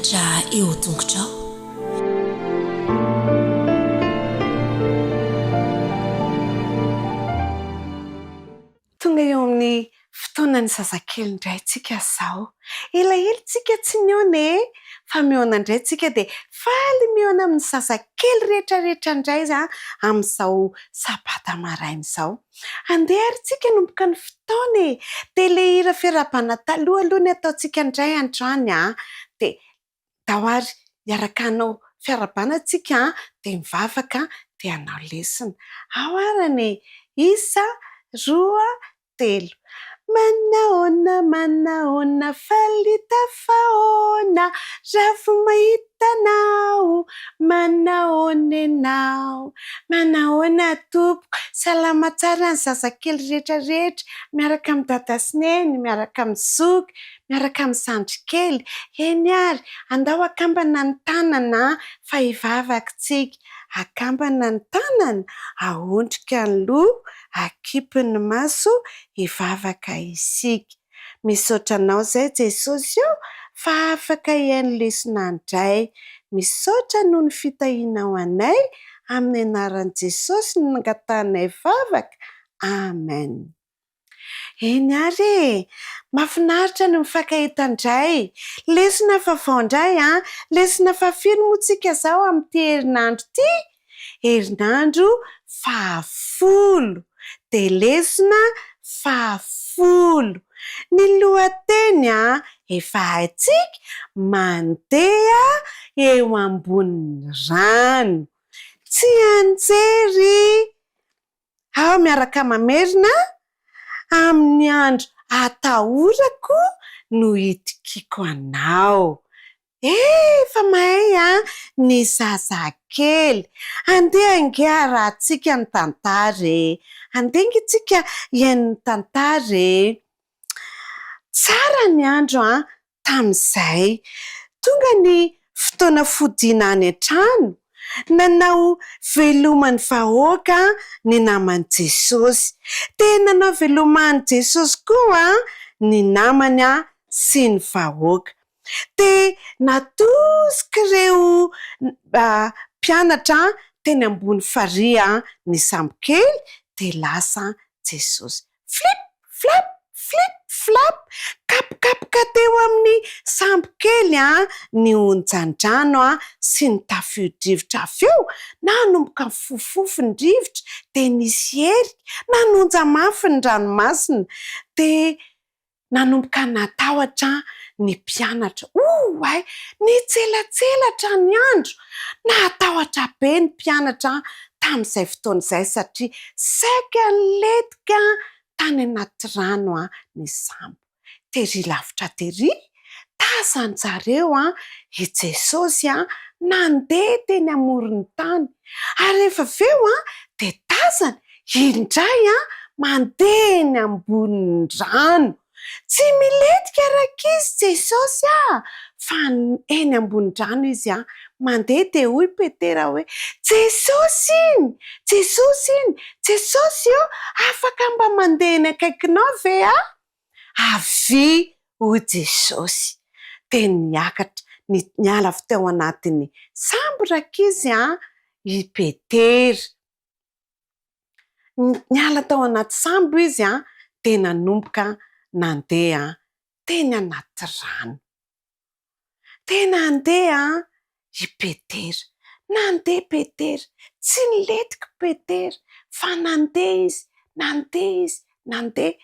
Peratra eo tongotrao. Tonga eo amin'ny fotoanan'ny zazakely indray tsika izao. Elaela tsika tsy nihaona e! Fa mihaona indray tsika dia faly mihaona amin'ny zazakely rehetra rehetra indray amin'izao sabata maraina izao. Andeha ary tsika hanomboka ny fotoana e! Dia ilay hira fiarahabana taloha aloha ny ataontsika indray androany an! Dia Ndao ary hiaraka hanao fiarahabana tsika an, dia mivavaka dia hanao lesona. Ao arany e! Isa, roa, telo. Manahoana, manahoana, faly tafahoana, ravo mahita anao, manahoana ianao. Manahoana tompoko, salama tsara ny zazakely rehetra rehetra, miaraka amin'i dada sy neny, miaraka amin'i zoky, miaraka amin'ny zandry kely. Eny ary, andao akambana ny tanana fa hivavaka tsika. Akambana ny tanana, ahondrika ny loha, akipy ny maso, hivavaka isika. Misaotra anao izay Jesosy ô fa afaka hihaino lesona indray. Misaotra noho ny fitahianao anay, amin'ny anaran'i Jesosy no nangatahanay vavaka. Amen. Eny ary e! Mahafinaritra ny mifankahita indray. Lesona vaovao indray an! Lesona fahafiry moa tsika izao amin'ity herinandro ity? Herinandro fahafolo. Dia lesona fahafolo. Ny lohateny an, efa haintsika, mandeha eo ambonin'ny rano. Tsianjery! Aho miaraka mamerina amin'ny andro atahorako no itokiako anao. Efa mahay an ny zazakely. Andeha ange harahantsika ny tantara e. Andeha ange tsika hihaino ny tantara e. Tsara ny andro an Tamin'izay, tonga ny fotoana fodiana any an-trano, nanao veloma ny vahoaka ny naman'i Jesosy. Dia nanao veloma an'i Jesosy koa ny namany sy ny vahoaka. Dia natosik'ireo mpianatra teny ambony farihy ny sambokely, dia lasa Jesosy. Flip! Flap! Flip! Flap! Kapokapoka teo amin'ny sambo kely ny onjan-drano sy ny tafio-drivotra avy eo nanomboka nifofofofo ny rivotra dia nisy herika nanonja mafy ny ranomasina dia Nanomboka natahotra ny mpianatra. Oay! Nitselatselatra ny andro! Natahotra be ny mpianatra tamin'izay fotoana izay satria saika nilentika tany anaty rano ny sambo. Tery lavitra tery, tazan-jareo i Jesosy nandeha teny amoron'ny tany. Ary rehefa avy eo dia tazany indray mandeha eny ambonin'ny rano. Tsy milentika rankizy Jesosy a! Fa eny ambony rano izy mandeha dia hoy Petera hoe, Jesosy iny! Jesosy iny! Jesosy ô! Afaka mba mandeha eny akaikinao ve aho? Avia hoy Jesosy. Dia niakatra, niala avy teo anatin'ny sambo rankizy i Petera. Niala tao anaty sambo izy dia nanomboka nandeha teny anaty rano. Dia nandeha i Petera. Nandeha Petera. Tsy nilentika i Petera fa nandeha izy, nandeha izy, nandeha.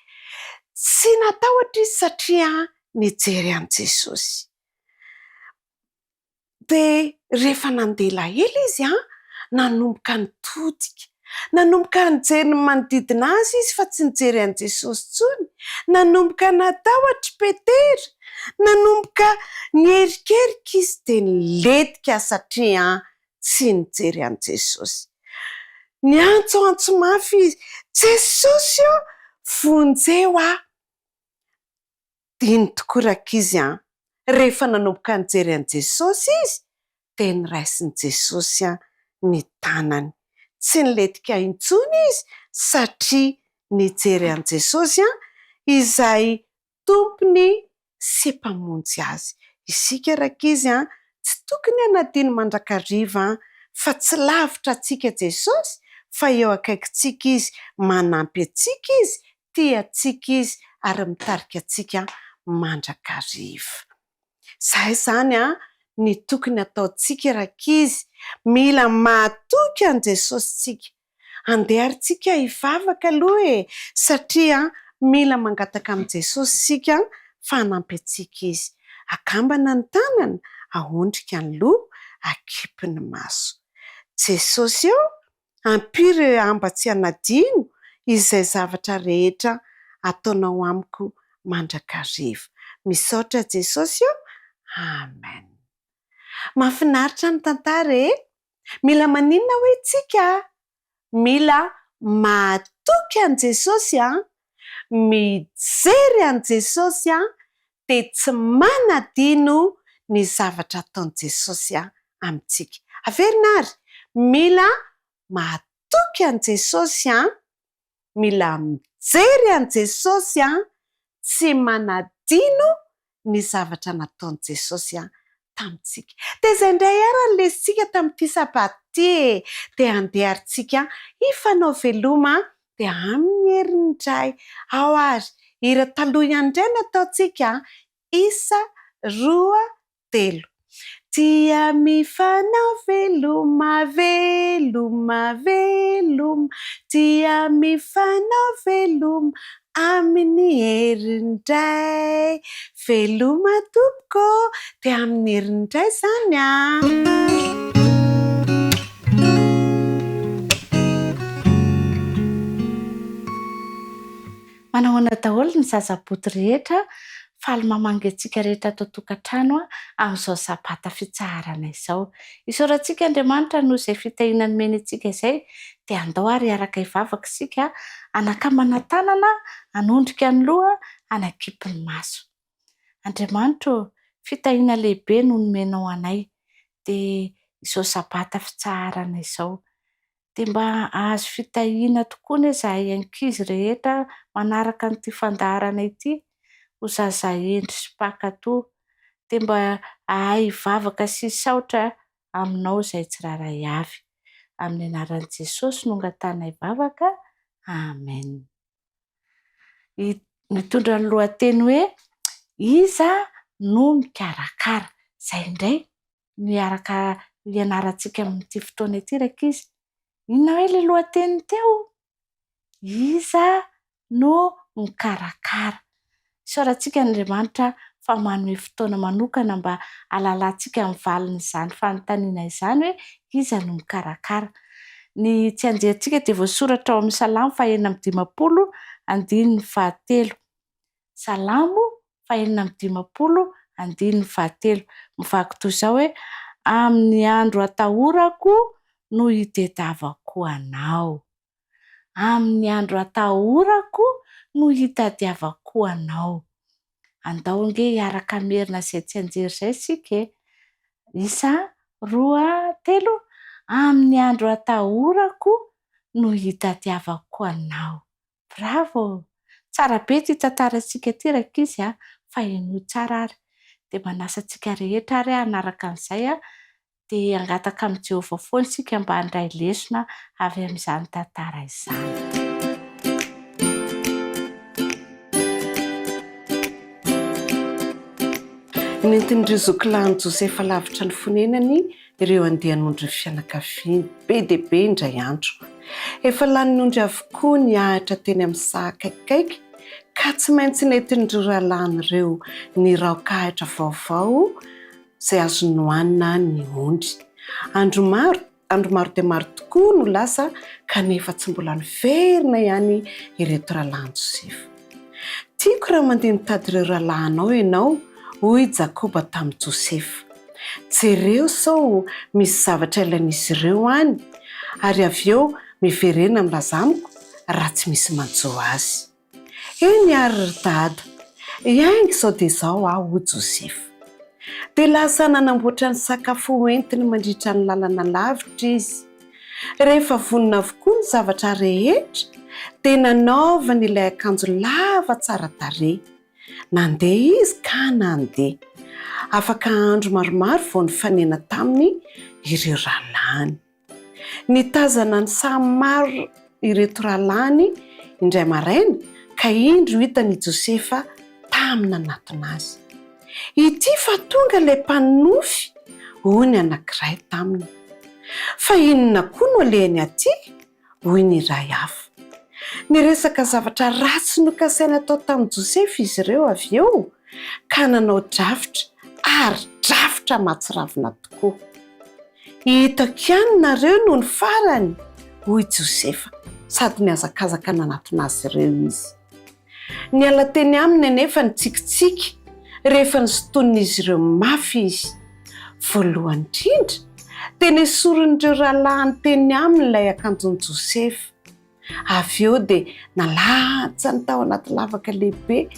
Tsy natahotra izy satria nijery an'i Jesosy. Dia rehefa nandeha elaela izy an, nanomboka nitodika. Nanomboka nijery ny manodidina azy izy fa tsy nijery an'i Jesosy intsony. Nanomboka natahotra i Petera. Nanomboka niherikerika izy dia nilentika satria tsy nijery an'i Jesosy. Niantsoantso mafy izy, Jesosy ô, vonjeo aho! Dino tokoa rankizy an! Rehefa nanomboka nijery an'i Jesosy izy dia noraisin'i Jesosy ny tanany. Tsy nilentika intsony izy satria nijery an'i Jesosy izay Tompony sy Mpamonjy azy. Isika rankizy an, tsy tokony hanadino mandrakariva an, fa tsy lavitra antsika Jesosy fa eo akaikintsika Izy, manampy antsika Izy, tia antsika Izy ary mitarika antsika mandrakariva. Izay izany an, ny tokony hataontsika rankizy, mila mahatoky an'i Jesosy tsika. Andeha ary tsika hivavaka aloha e, satria mila mangataka amin'i Jesosy isika fa hanampy antsika Izy. Akambana ny tanana, ahondrika ny loha, akipy ny maso. Jesosy ô, ampio ireo amba tsy hanadino izay zavatra rehetra ataonao amiko mandrakariva. Misaotra Jesosy ô! Amen. Mahafinaritra ny tantara e! Mila maninona hoe tsika? Mila mahatoky an'i Jesosy an, mijery an'i Jesosy an, dia tsy manadino ny zavatra ataon'i Jesosy amintsika. Averina ary, mila mahatoky an'i Jesosy an, mila mijery an'i Jesosy an, tsy manadino ny zavatra nataon'i Jesosy tamintsika. Dia izay indray ary ny lesintsika tamin'ity sabata ity e! Dia andeha ary tsika hifanao veloma dia amin'ny heriny indray. Ao ary, hira taloha ihany indray no ataontsika, isa, roa, telo. Dia mifanao veloma, veloma, veloma, dia mifanao veloma amin'ny heriny indray. Veloma tompoko ô! Dia amin'ny heriny indray izany an! Manahoana daholo ny zazaboto rehetra, faly mamangy antsika rehetra ato an-tokantrano amin'izao sabata fitsaharana izao. Isaorantsika Andriamanitra noho izay fitahiana nomeny antsika izay, dia andao ary hiaraka hivavaka isika, hanakambana tanana, hanondrika ny loha, hanakipy ny maso. Andriamanitra ô, fitahiana lehibe no nomenao anay, dia izao sabata fitsaharana izao. Dia mba hahazo fitahiana tokoa anie izahay ankizy rehetra manaraka an'ity fandaharana ity, ho zaza hendry sy mpankatò. Dia mba hahay hivavaka sy hisaotra aminao izahay tsirairay avy. Amin'ny anaran'i Jesosy no angatahanay vavaka. Amen. Mitondra ny lohateny hoe Iza no mikarakara? Izay indray no hiaraka hianarantsika amin'ity fotoana ity rankizy. Inona hoe ilay lohateniny teo? Iza no mikarakara? Isaorantsika Andriamanitra fa manome fotoana manokana mba hahalalantsika ny valin'izany fanontaniana izany hoe iza no mikarakara. Ny tsianjerintsika dia voasoratra ao amin'ny Salamo fahenina amby 50 andininy fahatelo. Salamo fahenina 50 andininy fahatelo. Mivaky toy izao hoe, Amin'ny andro atahorako no hitedavako anao. Amin'ny andro atahorako no hitadiavako anao. Andao ange hiaraka hamerina izay tsianjery izay isika e! Isa, roa, telo, Amin'ny andro atahorako no hitadiavako anao. Bravo! Tsara be ity tantarantsika ity rankizy a! Fa henoy tsara ary. Dia manasa antsika rehetra ary aho hanaraka an'izay a! Dia hangataka amin'i Jehovah foana isika mba handray lesona avy amin'izany tantara izany. Nentin'ireo zokilahin'i Josefa lavitra ny fonenany ireo andian'ondrin'ny fianakaviany be dia be indray andro. Efa lanin'ny ondry avokoa ny ahitra teny amin'ny saha akaikikaiky, ka tsy maintsy nentin'ireo rahalahiny ireo niraoka ahitra vaovao izay azo nohanina ny ondry. Andro maro, andro maro dia maro tokoa no lasa kanefa tsy mbola niverina ihany ireto rahalahin'i Josefa. Tiako raha mandeha mitady ireo rahalahinao ianao, hoy i Jakoba tamin'i Josefa. Jereo sao misy zavatra ilain'izy ireo any, ary avy eo miverena milaza amiko raha tsy misy manjo azy. Eny àry ry Dada, hiainga izao dia izao aho, hoy Josefa. Dia lasa nanamboatra ny sakafo hoentiny mandritra ny lalana lavitra izy. Rehefa vonona avokoa ny zavatra rehetra, dia nanaovany ilay akanjo lava tsara tarehy. Nandeha izy ka nandeha. Afaka andro maromaro vao nifanena taminy ireo rahalahiny. Nitazana ny saha maro ireto rahalahiny indray maraina ka indro hitany i Josefa tamy nanatona azy. Ity fa tonga ilay mpanonofy, hoy ny anankiray taminy. Fa inona koa no alehany aty? hoy ny iray hafa. Niresaka zavatra ratsy nokasaina atao tamin'i Josefa izy ireo avy eo, ka nanao drafitra, ary drafitra mahatsiravina tokoa. Hitako ihany nareo nony farany, hoy Josefa, sady nihazakazaka nanatona azy ireo izy. Niala teny aminy anefa nitsikitsiky rehefa nosintonin'izy ireo mafy izy. Voalohany indrindra, dia nesorin'ireo rahalahiny teny aminy ilay akanjon'i Josefa. Avy eo dia nalatsany tao anaty lavaka lehibe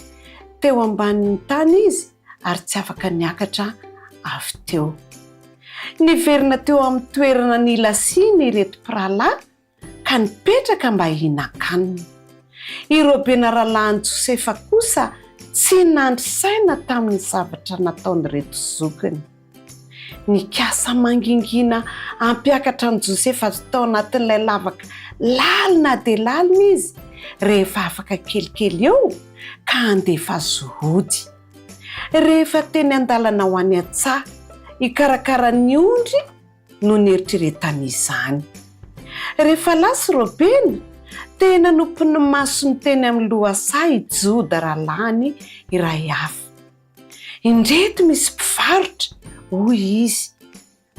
teo ambanin'ny tany izy ary tsy afaka niakatra avy teo. Niverina teo amin'ny toerana nilasiany ireto mpirahalahy ka nipetraka mba hihinan-kanina. I Robena rahalahin'i Josefa kosa tsy nandry saina tamin'ny zavatra nataon'ireto zokiny. Nikasa mangingina hampiakatra an'i Josefa avy tao anatin'ilay lavaka lalina dia lalina izy rehefa afaka kelikely eo ka handefa azy hody. Rehefa teny an-dalana ho any an-tsaha hikarakara ny ondry no nieritreretany izany. Rehefa lasa i Robena, dia nanompo ny masony teny amin'ny lohasaha i Joda rahalahiny iray hafa. Indreto misy mpivarotra, hoy izy.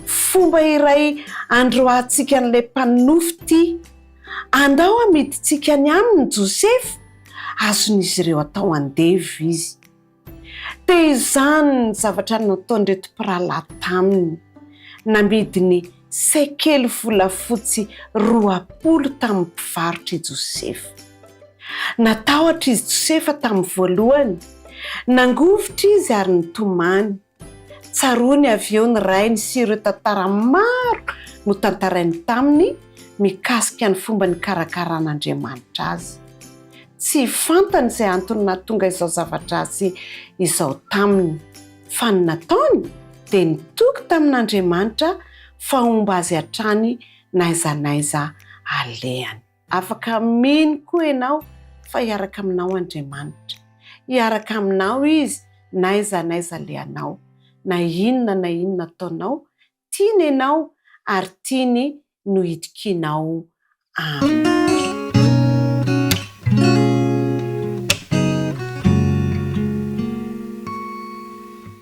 Fomba iray androahantsika an'ilay mpanonofy ity. Andao hamidintsika any aminy Josefa, azon'izy ireo atao andevo izy. Dia izany ny zavatra nataon'ireto mpirahalahy taminy. Namidiny sekely volafotsy 20 tamin'ny mpivarotra i Josefa. Natahotra izy Josefa tamin'ny voalohany. Nangovitra izy ary nitomany. Tsaroany avy eo ny rainy sy ireo tantara maro notantarainy taminy mikasika ny fomba nikarakaran'Andriamanitra azy. Tsy fantany izay antony nahatonga izao zava-dratsy izao taminy, fa ny nataony dia nitoky tamin'Andriamanitra fa homba azy hatrany n'aiza n'aiza alehany. Afaka mino koa ianao fa hiaraka aminao Andriamanitra. Hiaraka aminao Izy n'aiza n'aiza alehanao, na inona na inona ataonao, tiany ianao ary tiany no hitokianao aminy.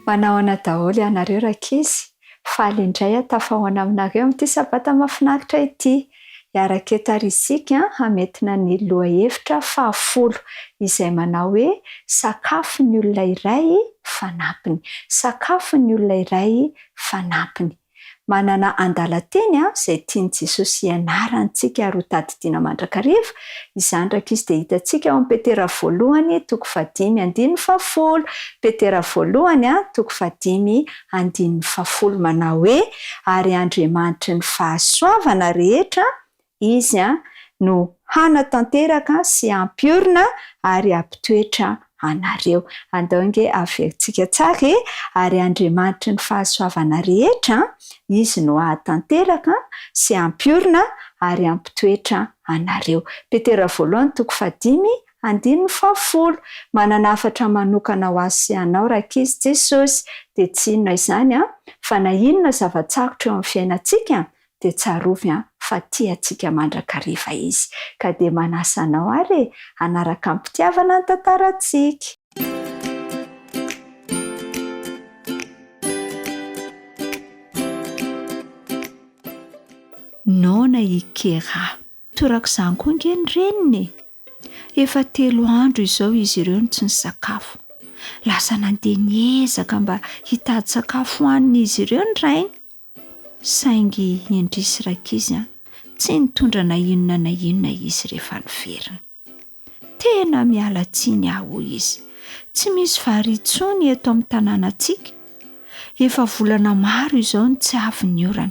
Manahoana daholo ianareo rankizy? Faly indray aho tafahoana aminareo amin'ity sabata mahafinaritra ity. Hiaraka eto ary isika hametina ny lohahevitra fahafolo izay manao hoe Sakafon'ny olona iray fanampiny. Sakafon'ny olona iray fanampiny. Manana andalan-teny izay tian'i Jesosy hianarantsika ary hotadidiana mandrakariva izany rankizy dia hitantsika ao amin'ny Petera voalohany toko fahadimy andininy fahafolo. Petera voalohany toko fahadimy andininy fahafolo manao hoe, Ary Andriamanitry ny fahasoavana rehetra Izy no hanatanteraka sy hampiorina ary hampitoetra anareo. Andao ange averintsika tsara e! Ary Andriamanitry ny fahasoavana rehetra, Izy no hahatanteraka sy hampiorina ary hampitoetra anareo. Petera voalohany toko fahadimy andininy fahafolo. Manana hafatra manokana ho ahy sy anao rankizy Jesosy. Dia tsy inona izany fa na inona zava-tsarotra eo amin'ny fiainantsika dia tsarovy an fa tia antsika mandrakariva Izy. Ka dia manasa anao ary e, hanaraka am-pitiavana ny tantarantsika. Noana i Kera. Torak'izany koa ange ny reniny e! Efa telo andro izao izy ireo no tsy nisakafo. Lasa nandeha niezaka mba hitady sakafo hohanin'izy ireo ny rainy. Saingy indrisy rankizy an, tsy nitondra na inona na inona izy rehefa niverina. Tena miala tsiny aho, hoy izy, tsy misy vary intsony eto amin'ny tanànantsika. Efa volana maro izao no tsy avy ny orana.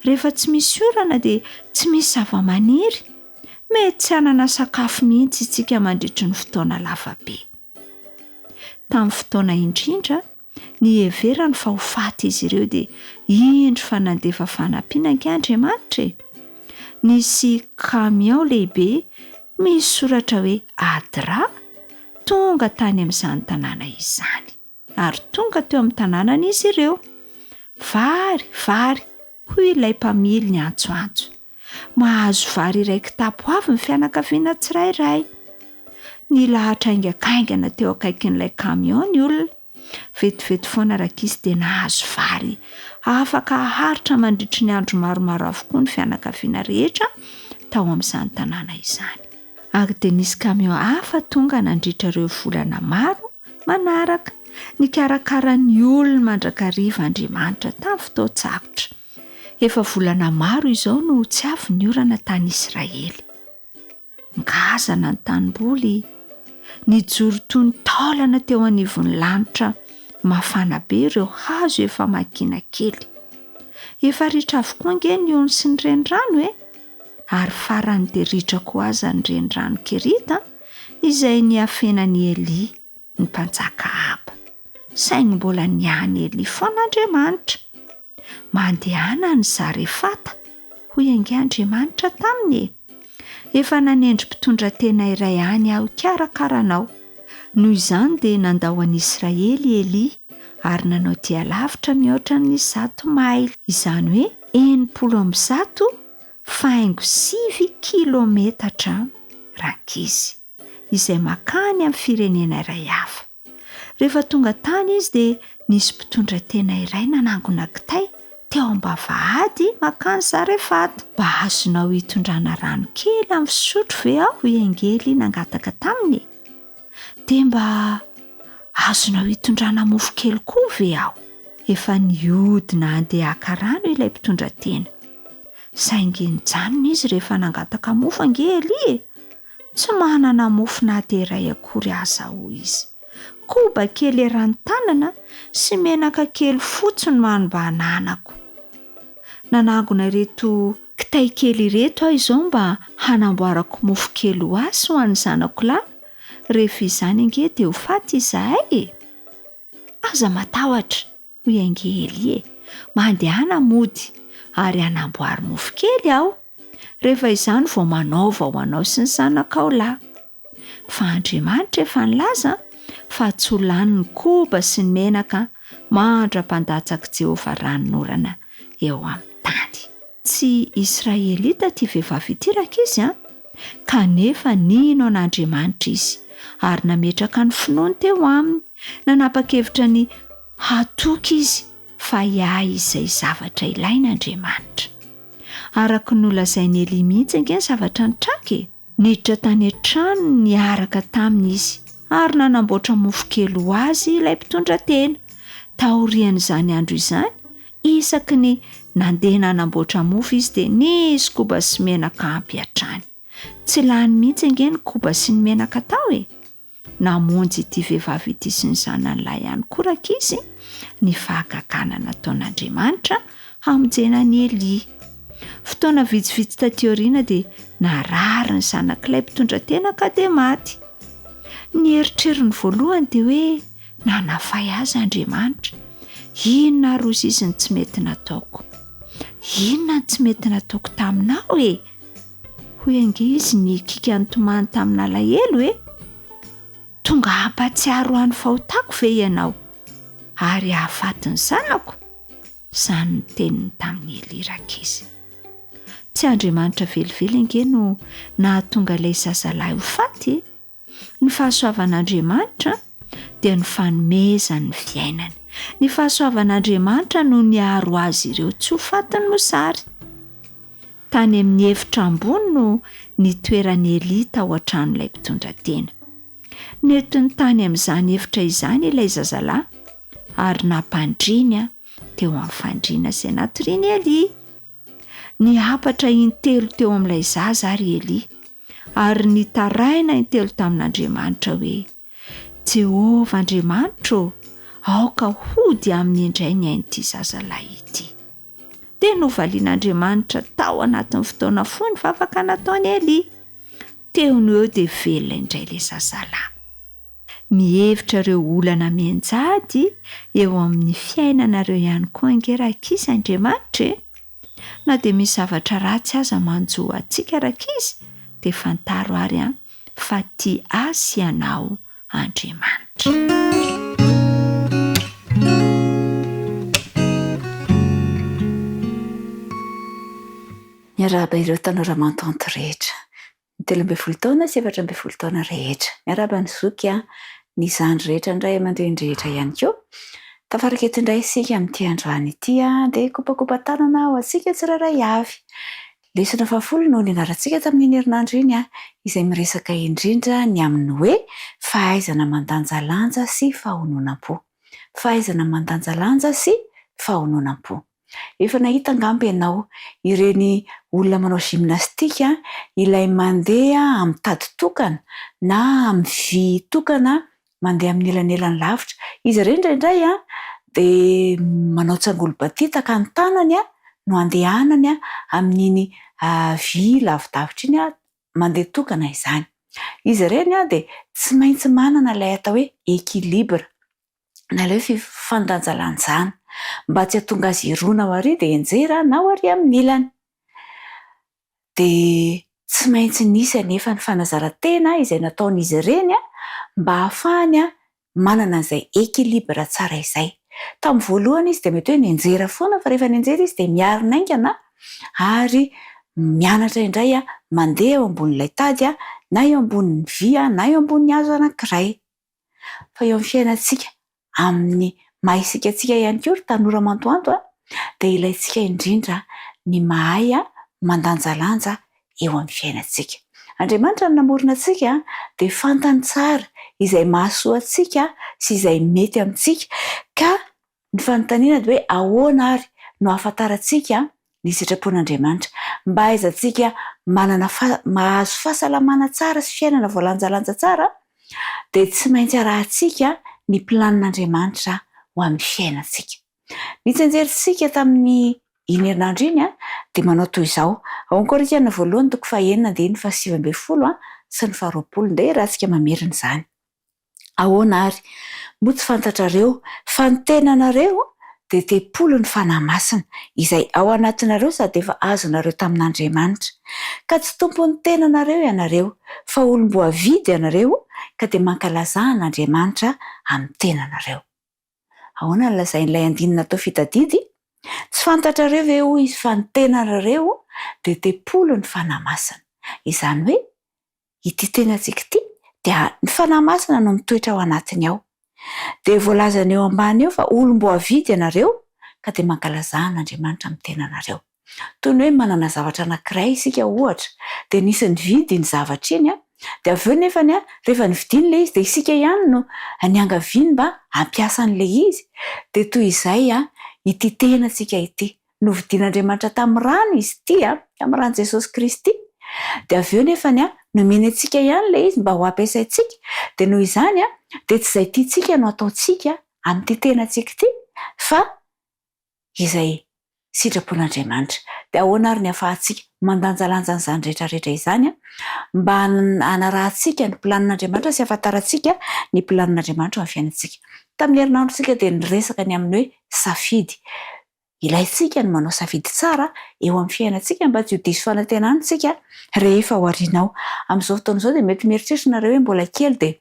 Rehefa tsy misy orana dia tsy misy zavamaniry. Mety tsy hanana sakafo mihitsy isika mandritry ny fotoana lava be. Tamin'ny fotoana indrindra. Niheverany fa ho faty izy ireo dia indro fa nandefa fanampiana ange Andriamanitra e! Nisy camion lehibe misy soratra hoe ADRA tonga tany amin'izany tanàna izany. Ary tonga teo amin'ny tanànany izy ireo. Vary, vary, hoy ilay mpamily niantsoantso. Mahazo vary iray kitapo avy ny fianakaviana tsirairay. Nilahatra haingankaingana teo akaikin'ilay camion ny olona. Vetivety foana rankizy dia nahazo vary afaka haharitra mandritry ny andro maromaro avokoa ny fianakaviana rehetra tao amin'izany tanàna izany. Ary dia nisy camion hafa tonga nandritra ireo volana maro manaraka. Nikarakara ny olony mandrakariva Andriamanitra tamin'ny fotoan-tsarotra. Efa volana maro izao no tsy avy ny orana tany Israely. Ngazana ny tanimboly, nijoro toy ny taolana teo anivon'ny lanitra mafana be ireo hazo efa makina kely. Efa ritra avokoa ange ny ony sy ny renirano e! Ary farany dia ritra koa aza ny renirano Kerita izay niafenan'i Elia, ny mpanjaka Ahaba. Saingy mbola niahy Elia foana Andriamanitra. Mandehana any Zarefata, hoy ange Andriamanitra taminy e! Efa nanendry mpitondra tena iray any aho hikarakara anao. Noho izany dia nandao an'i Israely i Elia ary nanao dia lavitra mihoatra ny 100 maily, izany hoe 160 faingo sivy kilometatra, rankizy. izay makany amin'ny firenena iray hafa. Rehefa tonga tany izy dia nisy mpitondra tena iray nanangona kitay teo am-bavahady makany Zarefata. Mba azonao hitondrana rano kely amin'ny fisotro ve aho? hoy Angely nangataka taminy e. Dia mba azonao hitondrana mofo kely koa ve aho? Efa nihodina handeha haka rano ilay mpitondra tena. Saingy nijanona izy rehefa nangataka mofo ange Elia e! Tsy manana mofo na dia iray akory aza aho, hoy izy. Koba kely eran'ny tanana sy menaka kely fotsiny no hany mba ananako. Nanangona ireto kitay kely ireto aho izao mba hanamboarako mofo kely ho ahy sy ho an'ny zanako lahy, rehefa izany ange dia ho faty izahay e! Aza matahotra, hoy ange Elia e, mandehana mody ary hanamboary mofo kely aho, rehefa izany vao manaova ho anao sy ny zanakao lahy. Fa Andriamanitra efa nilaza fa tsy ho lany ny koba sy ny menaka mandra-pandatsak'i Jehovah ranonorana eo amin'ny tany. Tsy Israelita ity vehivavy ity rankizy an! Kanefa nino an'Andriamanitra izy ary nametraka ny finoany teo aminy. Nanapa-kevitra ny hatoky izy fa hiahy izay zavatra ilainy Andriamanitra. Araka ny nolazain'i Elia mihitsy ange ny zavatra nitranga e! Niditra tany an-tranony niaraka taminy izy ary nanamboatra mofo kely ho azy ilay mpitondra tena. Taorian'izany andro izany, Isaky ny nandeha nanamboatra mofo izy dia nisy koba sy menaka ampy hatrany. Tsy lany mihitsy ange ny koba sy ny menaka tao e! Namonjy ity vehivavy ity sy ny zanany lahy ihany koa rankizy ny fahagagana nataon'Andriamanitra hamonjena an'i Elia. Fotoana vitsivitsy taty aoriana dia narary ny zanak'ilay mpitondra tena ka dia maty. Ny eritreriny voalohany dia hoe Nanafay azy Andriamanitra. Inona ary hozy izy no tsy mety nataoko? Inona no tsy mety nataoko taminao e? Hoy ange izy nikiaka nitomany tamin'alahelo e! Tonga hampahatsiaro ahy ny fahotako ve ianao ary hahafaty ny zanako? Izany no teniny tamin'i Elia rankizy. Tsy Andriamanitra velively ange no nahatonga ilay zazalahy ho faty e! Ny fahasoavan'Andriamanitra dia ny fanomezany ny fiainana. Ny fahasoavan'Andriamanitra no niaro azy ireo tsy ho fatin'ny mosary. Tany amin'ny efitra ambony no nitoeran'i Elia tao an-tranon'ilay mpitondra tena. Nentiny tany amin'izany efitra izany ilay zazalahy ary nampandriny teo amin'ny fandriana izay natorian'i Elia. Nihapatra intelo teo amin'ilay zaza àry i Elia, ary nitaraina intelo tamin'Andriamanitra hoe, Jehovah Andriamanitro ô, aoka hody aminy indray ny ain'ity zazalahy ity. Dia novalian'Andriamanitra tao anatin'ny fotoana fohy ny vavaka nataon'i Elia. Teo no eo dia velona indray ilay zazalahy. Mihevitra ireo olana mianjady eo amin'ny fiainanareo ihany koa ange rankizy Andriamanitra e! Na dia misy zavatra ratsy aza manjo antsika rankizy dia fantaro ary an fa tia ahy sy ianao Andriamanitra. Miarahaba ireo tanora mantanty rehetra. Ny 13 taona sy 14 taona rehetra. Miarahaba ny zoky a, ny zandry rehetra, ny ray aman-dreny rehetra ihany koa. Tafaraka eto indray isika amin'ity androany ity a, dia kopakopa-tanana ho antsika tsirairay avy. Lesona fahafolo no nianarantsika tamin'iny herinandro iny a, izay miresaka indrindra ny amin'ny hoe fahaizana mandanjalanja sy fahononam-po. Fahaizana mandanjalanja sy fahononam-po. Efa nahita angamba ianao ireny olona manao gymnastique ilay mandeha amin'ny tady tokana na amin'ny vy tokana mandeha amin'ny elanelany lavitra. Izy ireny indraindray dia manao tsangolo-batitaka ny tanany no andehanany amin'iny vy lavidavitra iny, mandeha tokana izany. Izy ireny dia tsy maintsy manana ilay atao hoe équilibre. na ilay hoe fifandanjalanjana mba tsy hahatonga azy hirona ho ary dia hianjera na ho ary amin'ny ilany. Dia tsy maintsy nisy anefa ny fanazaran-tena izay nataon'izy ireny mba hahafahany manana an'izay équilibre tsara izay. Tamin'ny voalohany izy dia mety hoe nianjera foana fa rehefa nianjera izy dia miarina haingana ary mianatra indray mandeha eo ambonin'ilay tady na eo ambonin'ny vy na eo ambonin'ny hazo anankiray. Fa eo amin'ny fiainantsika amin'ny maha isika antsika ihany koa ry tanora mantoanto a, dia ilaintsika indrindra ny mahay mandanjalanja eo amin'ny fiainantsika. Andriamanitra no namorona antsika dia fantany tsara izay mahasoa antsika sy izay mety amintsika ka Ny fanontaniana dia hoe ahoana ary no ahafantarantsika ny sitrapon'Andriamanitra? Mba ahaizantsika manana mahazo fahasalamana tsara sy fiainana voalanjalanja tsara dia tsy maintsy arahantsika ny planin'Andriamanitra ho amin'ny fiainantsika. Ny tsianjerintsika tamin'ny iny herinandro iny dia manao toy izao, ao amin'ny Korintiana voalohany toko fahenina andininy fahasivy ambin'ny folo sy ny faharoapolo. Ndeha iarahantsika mamerina izany. Ahoana ary? Moa tsy fantatrareo fa ny tenanareo dia tempolin'ny Fanahy Masina, izay ao anatinareo sady efa azonareo tamin'Andriamanitra? Ka tsy tompon'ny tenanareo ianareo, fa olom-boavidy ianareo, ka dia mankalazà an'Andriamanitra amin'ny tenanareo. Ahoana no lazain'ilay andininy natao fitadidy? Tsy fantatrareo ve, hoy izy, fa ny tenanareo dia tempolin'ny Fanahy Masina? Izany hoe, ity tenantsika ity dia ny Fanahy Masina no mitoetra ao anatiny ao. Dia voalazany eo ambany eo fa olom-boavidy ianareo ka dia mankalazà an'Andriamanitra amin'ny tenanareo. Toy ny hoe manana zavatra anankiray isika ohatra, dia nisy nividy iny zavatra iny, dia avy eo nefany rehefa nividiany ilay izy dia isika ihany no niangaviany mba hampiasa an'ilay izy. Dia toy izay ity tenantsika ity. Novidian'Andriamanitra tamin'ny rany izy ity, tamin'ny ran'i Jesosy Kristy. Dia avy eo nefany nomeny antsika ihany ilay izy mba ho ampiasaintsika. Dia noho izany dia tsy izay tiantsika no ataontsika amin'ity tenantsika ity fa izay sitrapon'Andriamanitra. Dia ahoana ary ny ahafahantsika mandanjalanja an'izany rehetra rehetra izany mba hanarahantsika ny planin'Andriamanitra sy hahafantarantsika ny planin'Andriamanitra eo amin'ny fiainantsika. Tamin'ny herinandro isika dia niresaka ny amin'ny hoe safidy. Ilaintsika ny manao safidy tsara eo amin'ny fiainantsika mba tsy ho diso fanantenana isika rehefa ao aoriana ao. Amin'izao fotoana izao dia mety mieritreritra nareo hoe mbola kely dia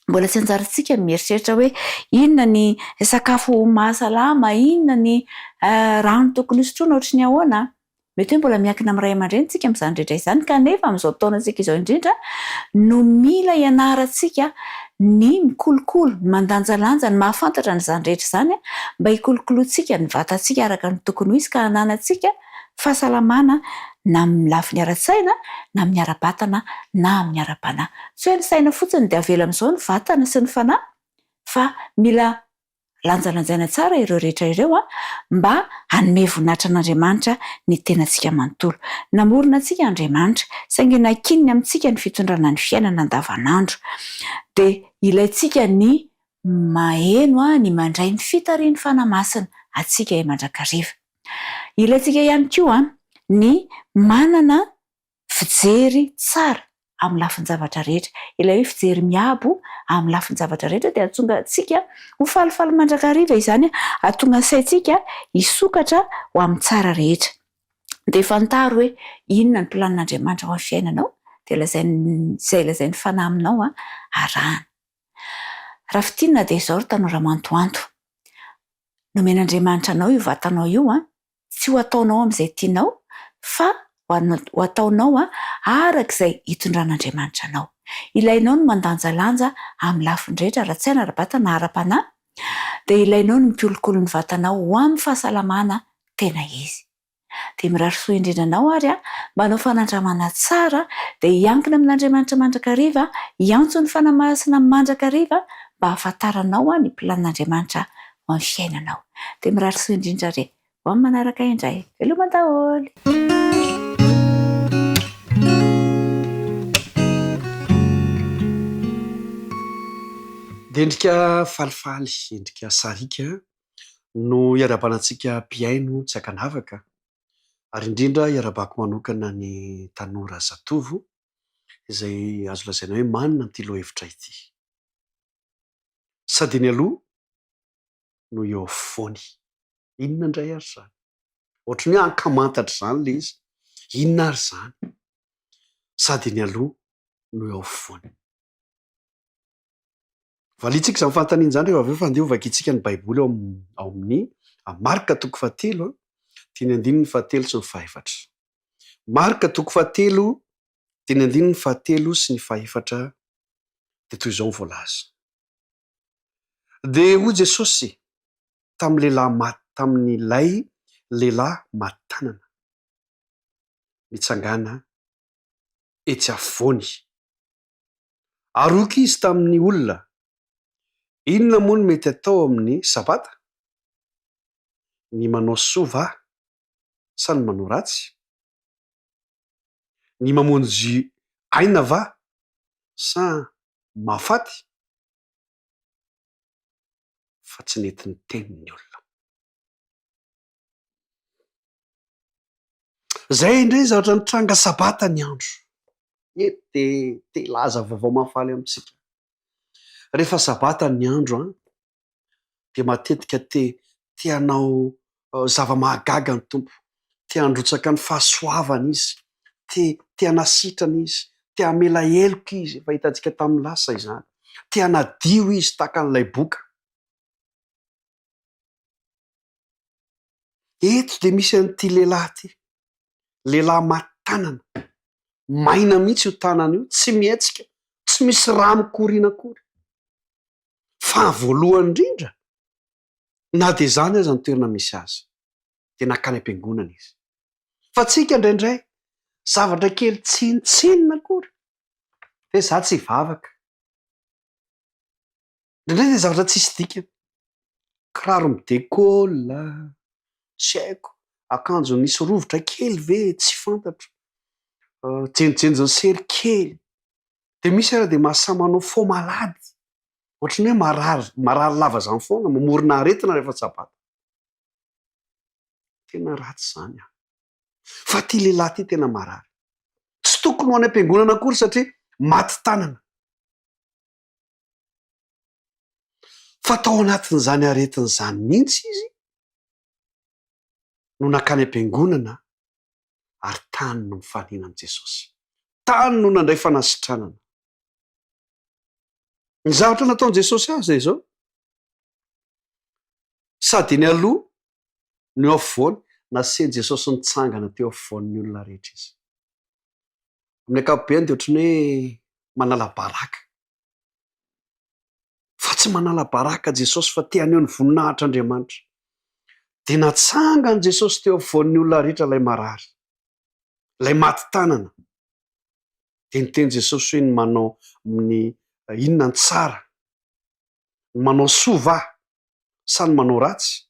mbola tsy anjarantsika ny mieritreritra hoe inona ny sakafo mahasalama, inona ny rano tokony hosotroina, ohatry ny ahoana. Mety hoe mbola miankina amin'ny ray aman-dreny isika amin'izany rehetra izany, kanefa amin'izao taonantsika izao indrindra no mila ianarantsika ny mikolokolo, ny mandanjalanja, ny mahafantatra an'izany rehetra izany mba hikolokoloantsika ny vatantsika araka ny tokony ho izy ka hananantsika fahasalamana na amin'ny lafiny ara-tsaina na amin'ny ara-batana na amin'ny ara-panahy. Tsy hoe ny saina fotsiny dia avela amin'izao ny vatana sy ny fanahy fa mila Lanjalanjaina tsara ireo rehetra ireo mba hanome voninahitra an'Andriamanitra ny tenantsika manontolo. Namorona antsika Andriamanitra, saingy nankininy amintsika ny fitondrana ny fiainana andavanandro. Dia ilaintsika ny maheno, ny mandray ny fitarihin'ny Fanahy Masina antsika mandrakariva. Ilaintsika ihany koa ny manana fijery tsara. amin'ny lafin-javatra rehetra. Ilay hoe fijery miabo amin'ny lafin-javatra rehetra dia hahatonga antsika ho falifaly mandrakariva izany, hahatonga ny saintsika hisokatra ho amin'ny tsara rehetra. Dia fantaro hoe inona ny planin'Andriamanitra ho an'ny fiainanao, dia lazainy izay lazain'ny Fanahy aminao arahana. Raha fintinina dia izao ry tanora mantoanto, nomen'Andriamanitra anao io vatanao io an, tsy ho ataonao amin'izay tianao fa ho ataonao araka izay hitondran'Andriamanitra anao. Ilainao ny mandanjalanja amin'ny lafiny rehetra, ara-tsaina, ara-batana, ara-panahy, dia ilainao ny mikolokolo ny vatanao ho amin'ny fahasalamana tena izy. Dia mirary soa indrindra anao ary aho mba hanao fanandramana tsara dia hiankina amin'Andriamanitra mandrakariva, hiantso ny Fanahy Masina mandrakariva mba hahafantaranao ny planin'Andriamanitra ho amin'ny fiainanao. Dia mirary soa indrindra re. Ho amin'ny manaraka indray. Veloma daholo. Dia endrika falifaly, endrika sariaka no iarahabana antsika mpihaino tsy ankanavaka ary indrindra iarahabako manokana ny tanora zatovo izay azo lazaina hoe manana an'ity lohahevitra ity. Sady eny aloha no eo afovoany. Inona indray ary izany? Ohatran'ny hoe ankamantatra izany ilay izy. Inona ary izany? Sady eny aloha no eo afovoany. Valiantsika izany fanontaniana izany rehefa avy eo fa andeha hovakintsika ny Baiboly ao ao amin'ny Marka toko fahatelo, dia ny andininy fahatelo sy ny fahefatra. Marka toko fahatelo, dia ny andininy fahatelo sy ny fahefatra, dia toy izao ny voalaza. Dia hoy Jesosy tamin'ny lehilahy maty tamin'ilay lehilahy maty tanana, Mitsangàna etsy afovoany. Ary hoy koa izy tamin'ny olona, Inona moa no mety atao amin'ny Sabata? Ny manao soa va sa ny manao ratsy? Ny mamonjy aina va sa mahafaty? Fa tsy nety niteny ny olona. Izay indray ny zavatra nitranga sabata ny andro. Eto dia te hilaza vaovao mahafaly amintsika. Rehefa sabata ny andro an, dia matetika te te hanao zava-mahagaga ny Tompo, te handrotsaka ny fahasoavany Izy, te te hanasitrana Izy, te hamela heloka Izy, efa hitantsika tamin'ny lasa izany, te hanadio Izy tahaka an'ilay boka. Eto dia misy an'ity lehilahy ity, lehilahy maty tanana, maina mihitsy io tanana io, tsy mihetsika, tsy misy rà mikoriana akory. Fa voalohany indrindra, na dia izany aza ny toerana misy azy, dia nankany am-piangonana izy. Fa tsika indraindray, zavatra kely tsinontsinona akory, dia za tsy hivavaka. Indraindray dia zavatra tsisy dikany. Kiraro mi-décolle, tsy haiko, akanjo misy rovitra kely ve, tsy fantatro, jenijinjin'ny sery kely. Dia misy ary dia mahasahy manao faux malade, ohatran'ny hoe marary, marary lava izany foana, mamorona aretina rehefa sabata. Tena ratsy izany an! Fa ity lehilahy ity tena marary. Tsy tokony ho any am-piangonana akory satria maty tanana. Fa tao anatin'izany aretina izany mihitsy izy no nankany am-piangonana ary tany no nifanena amin'i Jesosy. Tany no nandray fanasitranana. Ny zavatra nataon'i Jesosy azy dia izao, sady eny aloha no eo afovoany, nasian'i Jesosy nitsangana teo afovoan'ny olona rehetra izy. Amin'ny ankapobeny dia ohatran'ny hoe manala baraka. Fa tsy manala baraka Jesosy fa te haneho ny voninahitr'Andriamanitra. Dia natsangan'i Jesosy teo afovoan'ny olona rehetra ilay marary, ilay maty tanana. Dia niteny Jesosy hoe ny manao ny inona ny tsara? Ny manao soa va sa ny manao ratsy?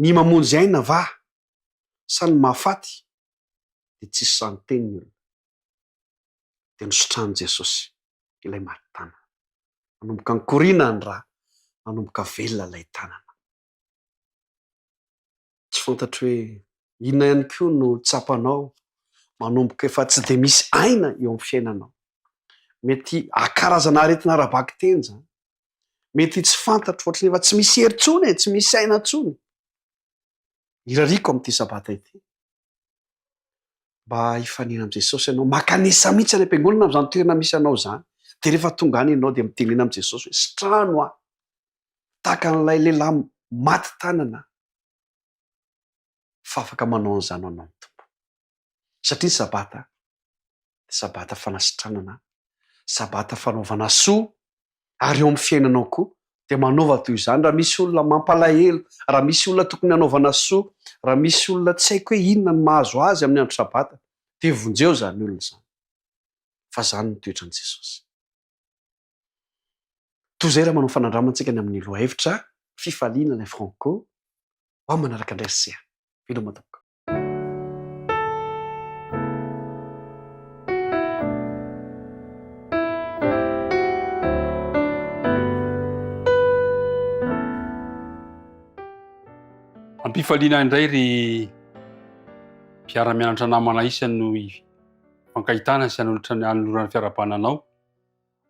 Ny mamonjy aina va sa ny mahafaty? Dia tsisy sahy niteny ny olona. Dia nositranin'i Jesosy ilay maty tanana. Nanomboka nikoriana ny ra, nanomboka velona ilay tanana. Tsy fantatro hoe inona ihany koa no tsapanao. Manomboka efa tsy dia misy aina eo amin'ny fiainanao. Mety karazana aretina ara-bakiteny izany. Mety tsy fantatro ohatran'ny efa tsy misy hery intsony e, tsy misy aina intsony. Irariako amin'ity sabata ity mba hifanena amin'i Jesosy ianao. Makanesa mihitsy any am-piangonana amin'izany toerana misy anao izany. Dia rehefa tonga any ianao dia mitenena amin'i Jesosy hoe sitrano aho. Tahaka an'ilay lehilahy maty tanana fa afaka manao an'izany ho anao ny Tompo. Satria ny Sabata dia Sabata fanasitranana, Sabata fanaovana soa, ary eo amin'ny fiainanao koa dia manaova toy izany. Raha misy olona mampalahelo, raha misy olona tokony hanaovana soa, raha misy olona tsy haiko hoe inona no mahazo azy amin'ny andro Sabata, dia vonjeo izany olona izany, fa izany no toetran'i Jesosy. Toy izay raha manao fanandramantsika ny amin'ny lohahevitra fifaliana ilay Franco, ho amin'ny manaraka indray ry se a! Veloma tompoko. Ampifaliana indray ry mpiara-mianatra namana isany no ifankahitana sy hanolotra ny hanolorana fiarahabana anao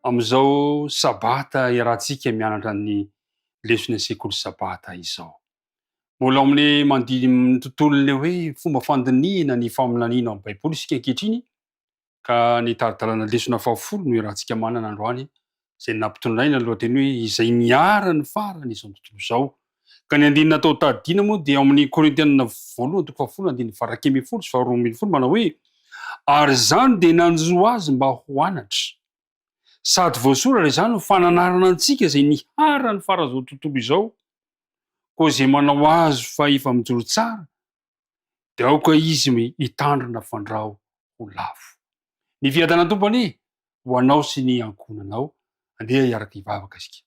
amin'izao sabata iarahantsika mianatra ny lesona sekoly sabata izao. Mbola ao amin'ny mandihy ny tontolon'ilay hoe fomba fandinihina ny faminaniana ao amin'ny Baiboly isika ankehitriny, ka ny tari-dalana lesona fahafolo no iarahantsika manana androany, izay nampitondraina ny lohateny hoe Izay niharan'ny farany izao tontolo izao. Ka ny andininy natao tadidiana moa dia ao amin'ny Korintianina voalohany toko fahafolo andininy faha-11 sy faharoa manao hoe Ary izany dia nanjo azy mba ho anatra. Sady voasoratra izany ho fananarana antsika izay niharan'ny faran'izao tontolo izao, koa izay manao azy fa efa mijoro tsara, dia aoka izy hitandrina fandrao ho lavo. Ny fiadanan'ny Tompo anie ho anao sy ny ankohonanao. Andeha hiaraka hivavaka isika.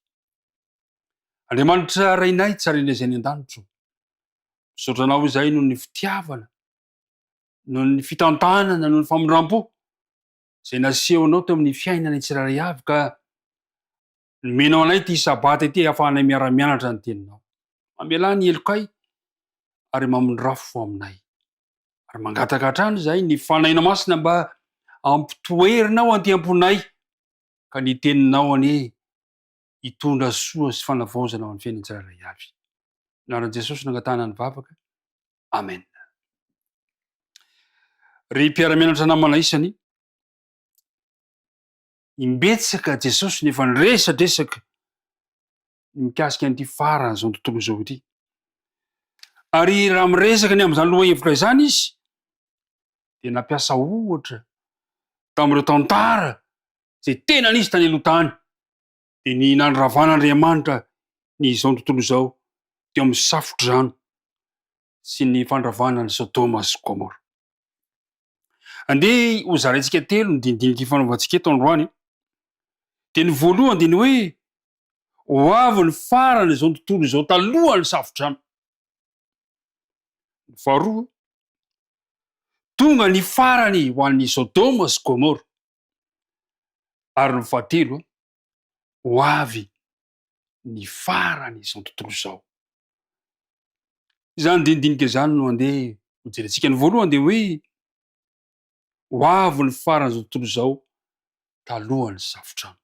Andriamanitra Rainay tsarainay izay any an-danitra o, misaotra Anao izahay noho ny fitiavana, noho ny fitantanana, noho ny famindram-po izay nasehonao teo amin'ny fiainanay tsirairay avy ka nomenao anay ity sabata ity ahafahanay miara-mianatra ny teninao. Mamelà ny helokay ary mamindrafo aminay. Ary mangataka hatrany izahay ny Fanahinao Masina mba hampitoherinao anty am-ponay ka ny teninao anie hitondra soa sy fanavaozana ho an'ny fiainan'ny tsirairay avy. Anaran'i Jesosy no angatahana ny vavaka. Amen. Ry mpiara-mianatra namana isany, imbetsaka Jesosy no efa niresadresaka ny mikasika an'ity faran'izao tontolo izao ity. Ary raha miresaka ny amin'izany lohahevitra izany izy, dia nampiasa ohatra tamin'ireo tantara izay tena nisy tany aloha tany, dia ny nandravan'Andriamanitra ny izao tontolo izao teo amin'ny safodrano sy ny fandravana an'i Sodoma sy Gomora. Andeha ho zaraintsika telo ny dinidinika ifanaovantsika eto androany. Dia ny voalohany dia ny hoe ho avy ny farany izao tontolo izao talohan'ny safodrano. Ny faharoa, tonga ny farany ho an'i Sodoma sy Gomora. Ary ny fahatelo, ho avy ny farany izao tontolo izao. Izany dinidinika izany no andeha hojerentsika. Ny voalohany dia hoe ho avy ny faran'izao tontolo izao talohan'ny safodrano.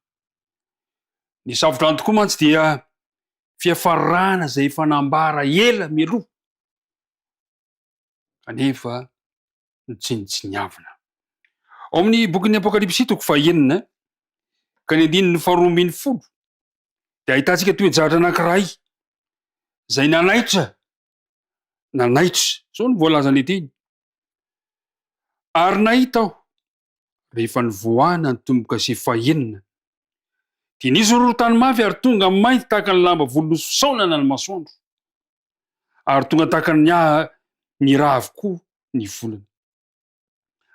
Ny safodrano tokoa mantsy dia fiafarana izay efa nambara ela mialoha kanefa notsinontsiniavina. Ao amin'ny bokin'ny Apokalypsy toko fahenina ka ny andininy faharoa ambin'ny folo dia ahitantsika toe-javatra anankiray izay nanaitra nanaitra. Izao no voalazan'ilay teny: Ary nahita aho rehefa nivoahana ny tombo-kase fahenina, dia nisy horohorontany mafy ary tonga mainty tahaka ny lamba volon'osy fisaonana ny masoandro, ary tonga tahaka ny ny ra avokoa ny volana.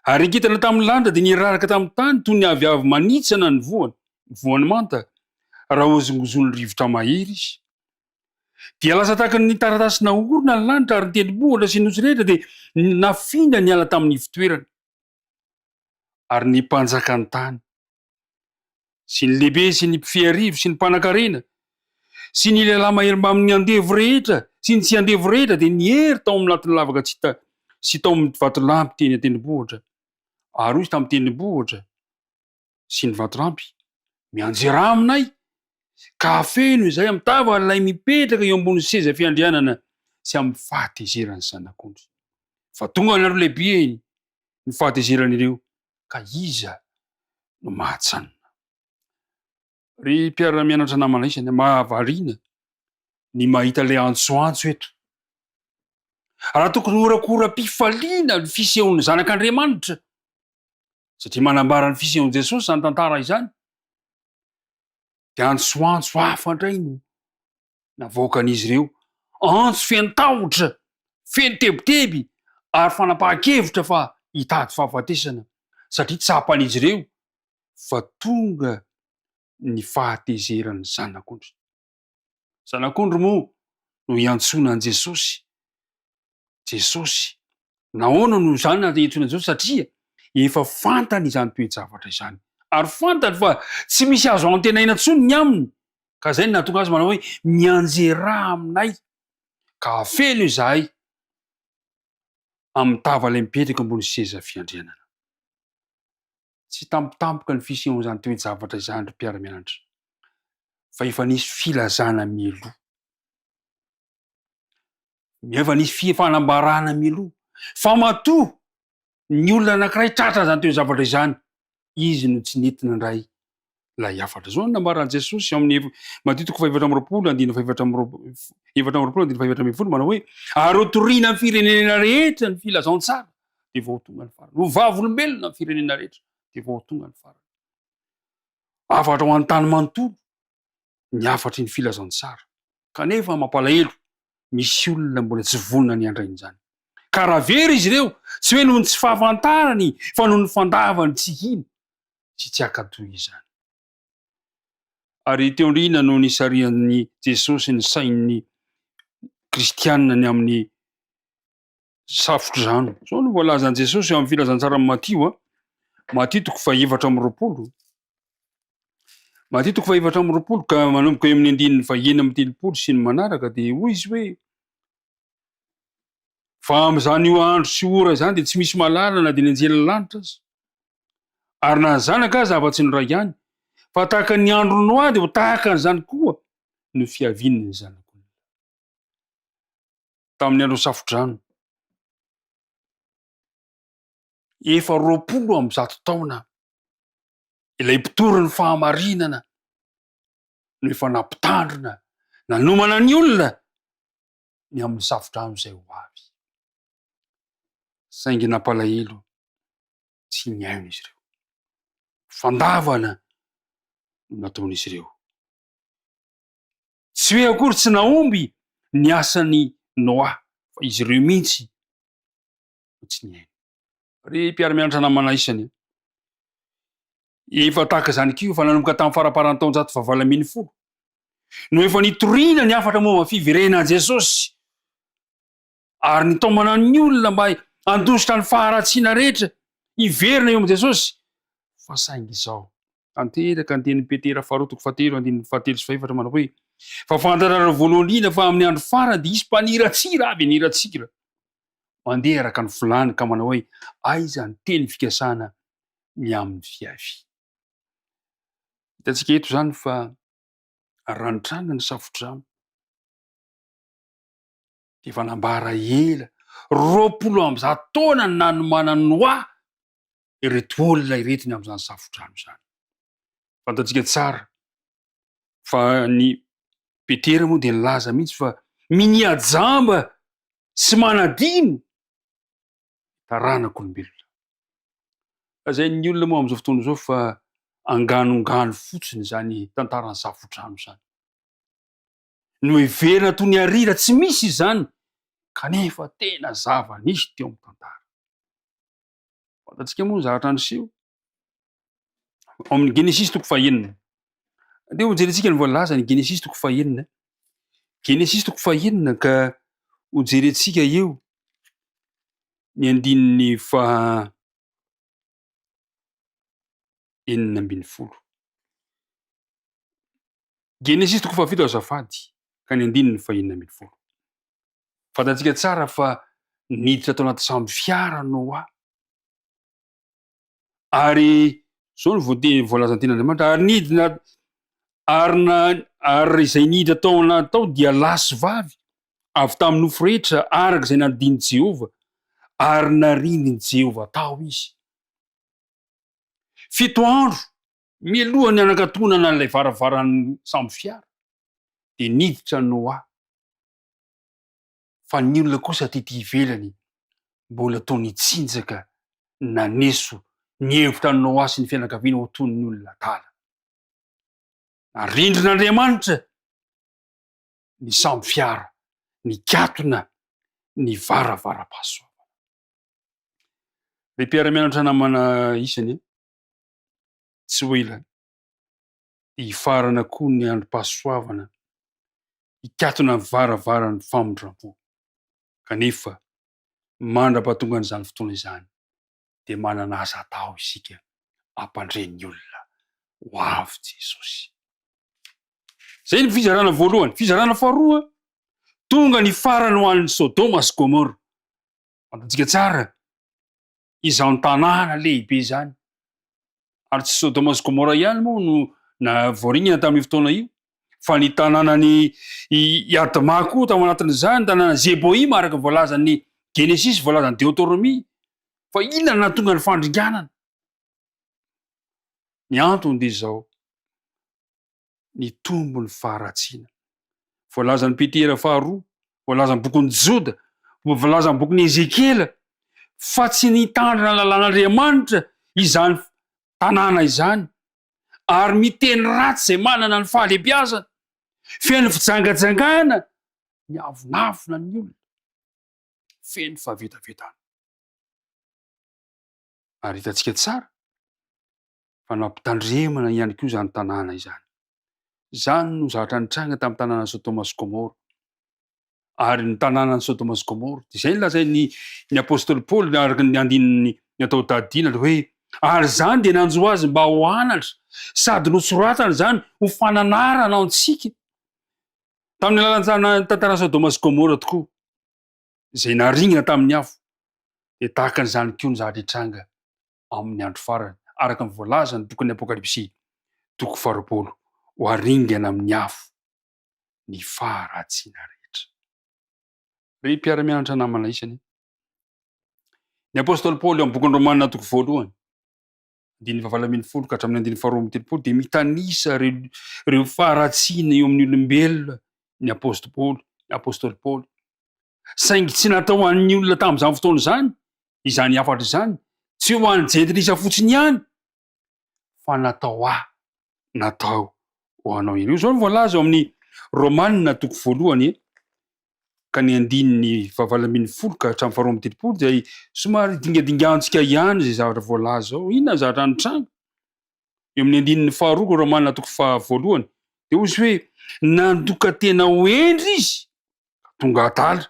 Ary ny kintana tamin'ny lanitra dia niraraka tamin'ny tany toy ny aviavy manitsana ny voany, voany manta, raha hozongozon'ny rivotra mahery izy. Dia lasa tahaka ny taratasy nahorona ny lanitra ary ny tendrombohitra sy ny nosy rehetra dia nafindra niala tamin'ny fitoerany. Ary ny mpanjakan'ny tany sy ny lehibe sy ny mpifiarivo sy ny mpanankarena sy ny lehilahy mahery mbamin'ny andevo rehetra sy ny tsy andevo rehetra dia niery tao amin'ny anatin'ny lavaka tsy hita sy tao amin'ny vatolampy teny an-tendrombohitra. Ary hoy izy tamin'ny tendrombohitra sy ny vatolampy, Mianjerà aminay, ka hafeno izay amin'ny tavan'ilay mipetraka eo ambonin'ny seza fiandrianana sy amin'ny fahatezeran'ny Zanak'ondry. Fa tonga anareo lehibeny ny fahatezeran'ireo, ka iza no mahatsanona? Ry mpiara-mianatra namana isany, mahavariana ny mahita ilay antsoantso eto. Raha tokony horakora-pifaliana ny fisehon'ny Zanak'Andriamanitra, satria manambara ny fisehon'i Jesosy izany tantara izany, dia antsoantso hafa indray no navoakan'izy ireo, antso feno tahotra, feno tebiteby ary fanapahan-kevitra fa hitady fahafatesana, satria tsapan'izy ireo fa tonga ny fahatezeran'ny Zanak'ondry. Zanak'ondry moa no iantsoana an'i Jesosy. Jesosy. Nahoana no izany no iantsoana an'i Jesosy? Satria efa fantany izany toe-javatra izany. Ary fantany fa tsy misy azo antenaina intsony ny aminy. Ka izay no nahatonga azy manao hoe, Mianjerà aminay, ka hafeno izahay amin'ny tava ilay mipetraka ambony seza fiandrianana. Tsy tampotampoka ny fisehon'izany toe-javatra izany ry mpiara-mianatra, fa efa nisy filazana mialoha. Efa nisy fanambarana mialoha fa matoa ny olona anankiray tratran'izany toe-javatra izany, izy no tsy nety nandray ilay hafatra. Izao no nambaran'i Jesosy ao amin'ny Matio toko fahefatra amby 20 andininy fahefatra amby 24 andininy fahefatra 14 manao hoe ary hotorina amin'ny firenena rehetra ny filazantsara dia vao ho tonga ny farany. Ho vavolombelona ny firenena rehetra dia vao ho tonga ny farany. Hafatra ho an'ny tany manontolo ny hafatry ny filazantsara. Kanefa mampalahelo, misy olona mbola tsy vonona ny handray an'izany. Ka raha very izy ireo, tsy hoe noho ny tsy fahafantarany fa noho ny fandavany tsy hino sy tsy hankatò izany. Ary teo indrindra no nisarihan'i Jesosy ny sain'ny kristianina ny amin'ny safodrano. Izao no voalazan'i Jesosy ao amin'ny filazantsaran'i Matio, a. Matio toko fahefatra amby 20. Matio toko fahefatra amby 20 ka manomboka eo amin'ny andininy fahenina amby 30 sy ny manaraka dia hoy izy hoe Fa amin'izany io andro sy ora izany dia tsy misy mahalala na dia ny anjelin'ny lanitra aza. Ary na ny zanaka aza afa-tsy ny Ray ihany. Fa tahaka ny andron'i Noa dia ho tahaka an'izany koa no fiavian'ny Zanak'olona. Tamin'ny andron'ny Safodrano, efa 120 taona ilay mpitory ny fahamarinana no efa nampitandrina, nanomana ny olona ny amin'ny safodrano izay ho avy. Saingy nampalahelo tsy nihaino izy ireo. Fandavana no nataon'izy ireo. Tsy hoe akory tsy nahomby ny asan'i Noa, fa izy ireo mihitsy no tsy nihaino. Ry mpiara-mianatra namana isany, efa tahaka izany koa efa nanomboka tamin'ny faramparan'ny taonjato fahavalo 18 no efa nitoriana ny hafatra momba ny fiverenan'i Jesosy ary nitaomana ny olona mba handositra ny faharatsiana rehetra hiverina eo amin'i Jesosy. Fa saingy izao, tanteraka ny tenin'i Petera faharoa toko fahatelo andininy fahatelo sy fahefatra manao hoe, Fa fantatrareo voalohany indrindra fa amin'ny andro farany dia hisy mpaniratsira avy haniratsira, mandeha araka ny filàny ka manao hoe, Aiza ny teny fikasana ny amin'ny fiaviany. Hitantsika eto izany fa raha nitranga ny safodrano dia efa nambara ela, 120 taona ny nanomanan'i Noa ireto olona ireto ny amin'izany safodrano izany. Fantatsika tsara fa ny Petera moa dia nilaza mihitsy fa minia jamba sy manadino taranak'olombelona. Lazain'ny olona moa amin'izao fotoana izao fa anganongano fotsiny izany tantaran'ny safodrano izany. Noheverina toy ny arira tsy misy izany kanefa tena zava-nisy teo amin'ny tantara. Fantatsika moa ny zavatra niseho ao amin'ny Genesisy toko fahenina. Andeha hojerentsika ny voalaza ny Genesisy toko fahenina. Genesisy toko fahenina ka hojerentsika eo ny andininy faha 16. Genesisy toko fahafito azafady ka ny andininy fahenina 16. Fantatsika tsara fa niditra tao anaty sambo fiara Noa. Ary izao no voate- voalazan'ny tenin'Andriamanitra, ary nidina ary na ary izay niditra tao anaty tao dia lahy sy vavy avy tamin'ny nofo rehetra araka izay nandidian'i Jehovah, ary narindrin'i Jehovah tao izy. Fito andro mialohan'ny hanakatonana an'ilay varavaran'ny sambo fiara, dia niditra Noa. Fa ny olona kosa tety ivelany mbola toa nitsinjaka naneso nihevitra an'i Noa sy ny fianakaviany ho toy ny olona adala. Narindrin'Andriamanitra ny sambo fiara, nikatona ny varavaram-pahasoavana. Ry mpiara-mianatra namana isany, tsy ho ela dia hifarana koa ny androm-pahasoavana, hikatona ny varavaran'ny famindram-po. Kanefa, mandra-pahatongan'izany fotoana izany, dia manana asa atao isika hampandre ny olona ho avy Jesosy. Izay ny fizarana voalohany. Fizarana faharoa, tonga ny farany ho an'ny Sodoma sy Gomora. Fantatsika tsara izany tanàna lehibe izany. Ary tsy Sodoma sy Gomora ihany moa no na voaringana tamin'io fotoana io, fa ny tanànan'i i Adma koa tao anatin'izany, tanàna Zeboima araka ny voalazan'ny Genesisy, voalazan'ny Deoteronomia. Fa inona no nahatonga ny fandringanana? Ny antony dia izao, nitombo ny faharatsiana. Voalazan'i Petera faharoa, voalazan'ny bokin'i Joda, voalazan'ny bokin'i Ezekiela fa tsy nitandrina ny lalàn'Andriamanitra izany tanàna izany ary miteny ratsy izay manana ny fahalehibiazana, feno fijangajangana, miavonavona ny olona, feno fahavetavetana. Ary hitantsika tsara fa nampitandremana ihany koa izany tanàna izany. Izany no zavatra nitranga tamin'ny tanànan'i Sodoma sy Gomora. Ary ny tanànan'i Sodoma sy Gomora, dia izay no lazain'ny ny apostoly Paoly araka ny andininy ny atao tadidina hoe ary izany dia nanjo azy mba ho anatra sady nosoratana izany ho fananarana antsika tamin'ny alalan'ny tantaran'i Sodoma sy Gomora tokoa izay naringana tamin'ny afo dia tahaka an'izany koa ny zavatra hitranga amin'ny andro farany, araka ny voalazan'ny bokin'ny Apokalypsy, toko faharoapolo, ho aringana amin'ny afo ny faharatsiana rehetra. Ry mpiara-mianatra namana isany, ny apostoly Paoly ao amin'ny bokin'ny Romana toko voalohany, andininy fahavalo 18 ka hatramin'ny andininy faharoa amby telopolo dia mitanisa ireo ireo faharatsiana eo amin'ny olombelona ny apostoly Paoly, ny apostoly Paoly. Saingy tsy natao ho an'ny olona tamin'izany fotoana izany izany hafatra izany, tsy ho an'ny jentilisa fotsiny ihany, fa natao ahy, natao ho anao ihany. Io izao no voalaza ao amin'ny Romana toko voalohany ka ny andininy fahavalo 18 ka hatramin'ny faharoa amby telopolo dia somary dingadingantsika ihany izay zavatra voalaza ao. Inona ny zavatra nitranga? Eo amin'ny andininy faharoa Romana toko fahavoalohany dia hoy izy hoe nandoka tena ho hendry izy ka tonga adala.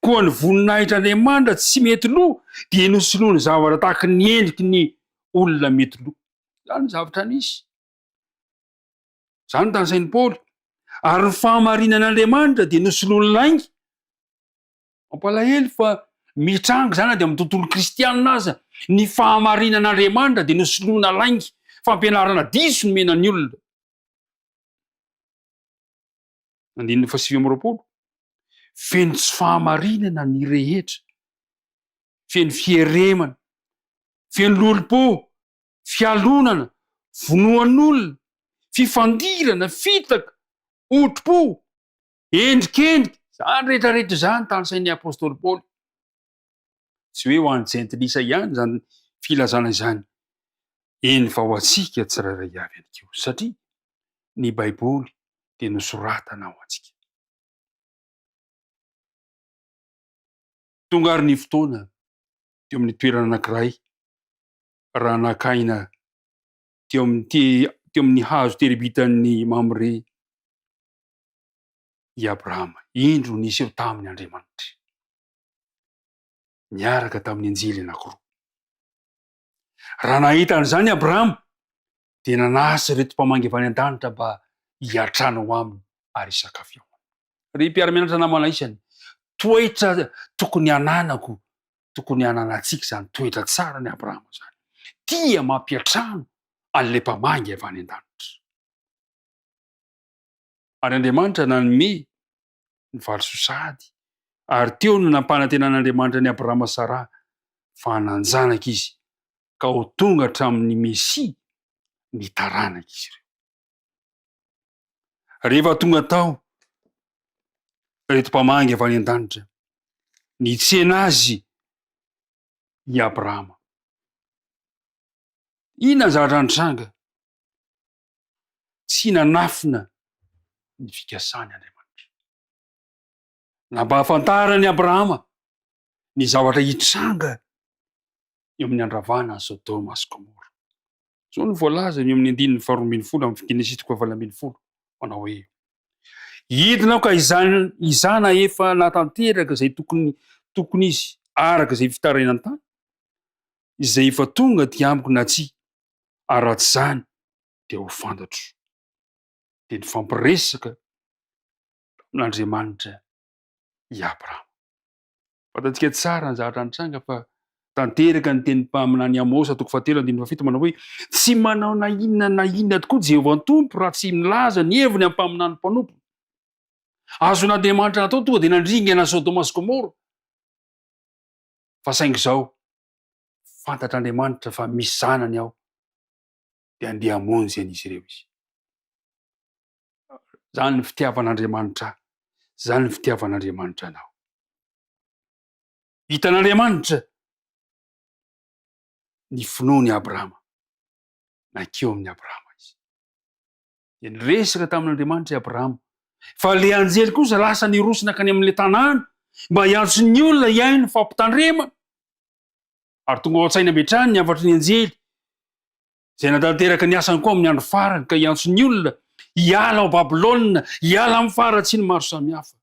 Koa ny voninahitr'Andriamanitra tsy mety lo dia nosoloany zavatra tahaka ny endriky ny olona mety lo. Izany ny zavatra nisy. Izany no tanisain'i Paoly. Ary ny fahamarinan'Andriamanitra dia nosoloany lainga. Mampalahelo fa mitranga izany na dia amin'ny tontolo kristianina aza. Ny fahamarinan'Andriamanitra dia nosoloana lainga. Fampianarana diso nomena ny olona. Andininy faha 29, Feno tsy fahamarinana ny rehetra, feno fieremana, feno lolompo, fialonana, vonoan'olona, fifandirana, fitaka, otripo, endrikendrika, izany rehetra rehetra izany tanisain'ny apostoly Paoly. Tsy hoe ho an'ny jentilisa ihany izany filazana izany, eny fa ho antsika tsirairay avy ihany koa, satria ny Baiboly dia nosoratana ho antsika. Tonga ary ny fotoana teo amin'ny toerana anankiray raha naka aina teo amin'ny teo amin'ny hazo terebitan'ny Mamre i Abrahama. Indro niseho taminy Andriamanitra. niaraka tamin'ny anjely anankiroa. Raha nahita an'izany Abrahama, dia nanasa ireto mpamangy avy any an-danitra mba hiatrano ao aminy ary hisakafo eo aminy. Ry mpiara-mianatra namana isany, toetra tokony hananako, tokony hananantsika izany toetra tsara ny Abrahama izany. tia mampiantrano an'ilay mpamangy avy any an-danitra. Ary Andriamanitra nanome ny valisoa sahady, ary teo no nampanantenan'Andriamanitra an'i Abrahama sy Saraha fa hanan-janaka izy, ka ho tonga hatramin'ny Mesia ny taranak'izy ireo. Rehefa tonga tao ireto mpamangy avy any an-danitra, nitsena azy i Abrahama. Inona ny zavatra nitranga? Tsy nanafina ny fikasany Andriamanitra. Nampahafantarany Abrahama ny zavatra hitranga eo amin'ny andravana an'i Sodoma sy Gomora. Izao no voalaza eo amin'ny andininy faharoa ambin'ny folo amin'ny Genesisy toko fahavalo ambin'ny folo, manao hoe, Hidina aho ka izany izana efa nahatanteraka izay tokony tokony izy araka izay fitarainany tany, izay efa tonga aty amiko na tsia, ary raha tsy izany dia ho fantatro. Dia nifampiresaka tamin'Andriamanitra i Abrahama. Fantatsika tsara ny zavatra nitranga fa tanteraka ny tenin'ny mpaminany Amosa toko fahatelo andininy fahafito manao hoe tsy manao na inona na inona tokoa Jehovah Tompo raha tsy milaza ny heviny amin'ny mpaminany mpanompony. Azon'Andriamanitra natao tonga dia nandringana Sodoma sy Gomora. Fa saingy izao, fantatr'Andriamanitra fa misy zanany ao dia andeha hamonjy an'izy ireo izy. Zany ny fitiavan'Andriamanitra ahy, zany ny fitiavan'Andriamanitra anao. Hitan'Andriamanitra ny finoan'i Abrahama. Nankeo amin'i Abrahama izy. Dia niresaka tamin'Andriamanitra i Abrahama. Fa ilay anjely kosa lasa niroso nankany amin'ilay tanàna mba hiantso ny olona hihaino fampitandremana. Ary tonga ao an-tsaina avy hatrany ny hafatry ny anjely. izay natanteraka ny asany koa amin'ny andro farany ka hiantso ny olona hiala ao Babylona, hiala amin'ny faharatsiany maro samihafa.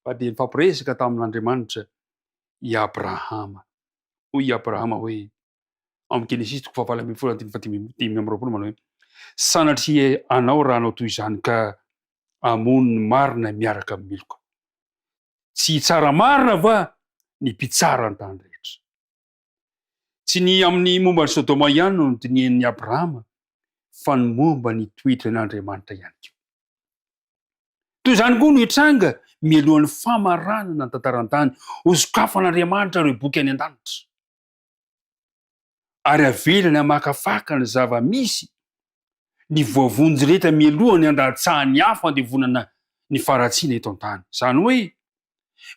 Fa dia nifampiresaka tamin'Andriamanitra i Abrahama. Hoy i Abrahama hoe, ao amin'ny Genesisy toko fahavalo ambin'ny folo andininy fahadimy 25 manao hoe, Sanatria anao raha hanao toy izany ka hamono ny marina miaraka amin'ny meloka. Tsy hitsara marina va ny mpitsara ny tany rehetra? Tsy ny amin'ny momba an'i Sodoma ihany no nodinihin'i Abrahama, fa ny momba ny toetran'Andriamanitra ihany koa. Toy izany koa no hitranga mialohan'ny famaranana ny tantaran-tany, hosokafan'Andriamanitra ireo boky any an-danitra, ary havelany hamakafaka ny zava-misy ny voavonjy rehetra mialoha ny handatsahan'ny afo handevonana ny faharatsiana eto an-tany. Izany hoe,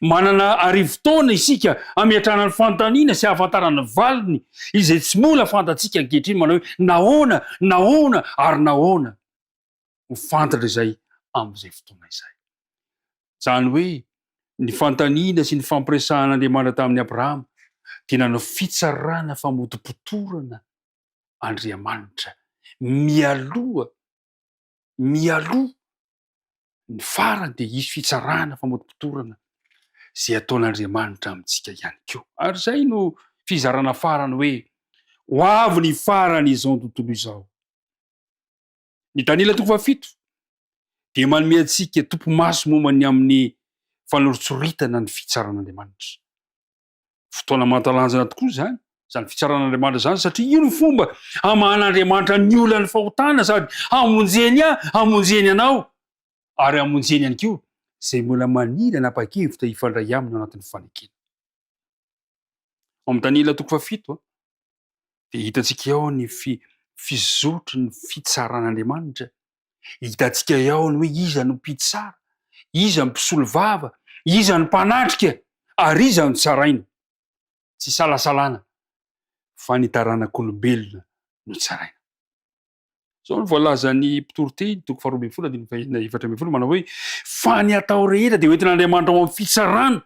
manana arivotaona isika hametrahana ny fanontaniana sy hahafantarana ny valiny izay tsy mbola fantatsika ankehitriny manao hoe nahoana, nahoana ary nahoana. Ho fantatra izay amin'izay fotoana izay. Izany hoe, ny fanontaniana sy ny fampiresahan'Andriamanitra tamin'i Abrahama dia nanao fitsarana famotopotorana Andriamanitra mialoha mialoha ny farany dia hisy fitsarana famotopotorana izay ataon'Andriamanitra amintsika ihany koa. Ary izay no fizarana farany hoe ho avy ny farany izao tontolo izao. Ny Daniela toko fahafito dia manome antsika topimaso momba ny amin'ny fanoritsoritana ny fitsaran'Andriamanitra. Fotoana mahatalanjona tokoa izany, izany fitsaran'Andriamanitra izany, satria io no fomba hamahan'Andriamanitra ny olan'ny fahotana sady hamonjeny ahy, hamonjeny anao, ary hamonjeny ihany koa izay mbola maniry hanapa-kevitra hifandray aminy ao anatin'ny fanekena. Ao amin'ny Daniela toko fahafito dia hitantsika ao ny fi, fizotry ny fitsaran'Andriamanitra. Hitantsika ao ny hoe iza no mpitsara, iza no mpisolovava, iza no mpanatrika, ary iza no tsaraina. Tsy isalasalana fa ny taranak'olombelona no tsaraina. Izao no voalazan'ny mpitoriteny, toko faharoa ambin'ny folo, andininy fahenina efatra ambin'ny folo, manao hoe, Fa ny atao rehetra dia hoentin'Andriamanitra ao amin'ny fitsarana.